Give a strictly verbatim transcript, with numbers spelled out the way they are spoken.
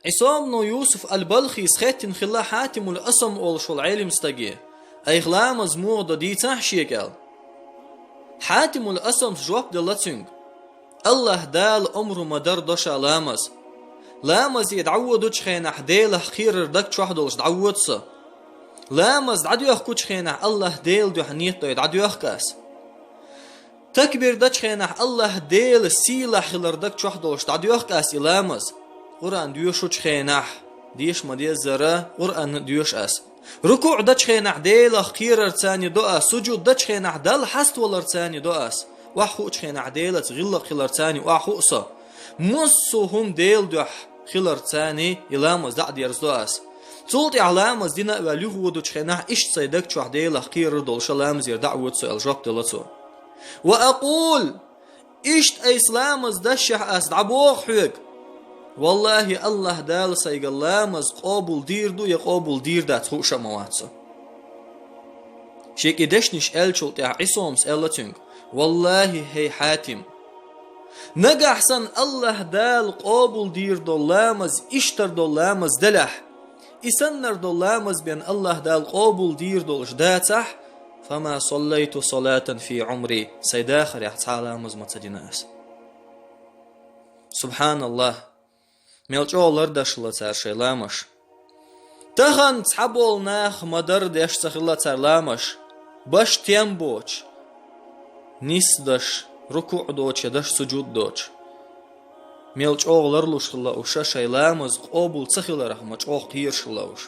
Ӏисомно Юсуф аль-Балхис хеттина хилла Хьатимул Асам олуш волу Ӏелим стаге: «Айхьа ламаз муха до дийцахьа шега», – аьлла. Хьатимул Асамс жоп делла цуьнга: «Аллаха Дала омру ма-дарра до ша ламаз. Ламазе дӀаводучу хенахь Делах кхерар даг чохь долуш дӀавода со. Ламаз дӀадоьхкучу хенахь Аллаха Делан дуьхьа нийят дой дӀадоьхку ас. Такбир дачу хенахь Аллаха Делан сийлахь хилар даг чохь долуш дӀадоьхку ас и ламаз. Къуръан доьшучу хенахь, деша ма-деззара, Къуръан доьшу ас. РукуӀ дачу хенахь Делах кхерарца до ас, сужуд дачу хенахь Далла хьаставаларца до ас. Охьахуучу хенахь Делаца гӀиллакх хиларца охьахуу со. Массо а хӀума Делан дуьхьа хиларца и ламаз дӀа а дерзадо ас. Цул тӀаьхьа ламаз дина а ваьлла юхаводучу хенахь иштта сайн даг чохь Делах кхерар долуша ламазера дӀа а вода со», – аьлла жоп делла цо. «Ва акъул, иштта айса ламаз дашшехь ас дӀабоху хьоьга: валлахӀи, Аллаха Дала сайга ламаз къобул дийр ду я къобул дийр дац хууш а ма вац со». Шега и дешнаш аьллачул тӀаьхьа Ӏисомас аьлла цуьнга: «ВаллахӀи, хӀей Хьатим, нагахь санна Аллаха Дала къобул дийр долу ламаз иштта долу ламаз делахь, и саннара долу ламаз бен Аллаха Дала къобул дийр долуш дацахь, фама саллайту салатан фи Ӏумри, сайн дахарехь цхьа а ламаз ма ца дина ас». СубхьаналлахӀ! Мел чӀогӀа лардеш хилла цара шайн ламаш. Тахана цхьаболу нах ма-дарра деш ца хилла цара ламаш, баш тем боцуш, нисдаш, рукуӀ доцуш я даш сужуд доцуш. Мел чӀогӀа ларлуш хилла уьш шайн ламаз къобул ца хиларх ма чӀогӀа кхоьруш хилла уьш.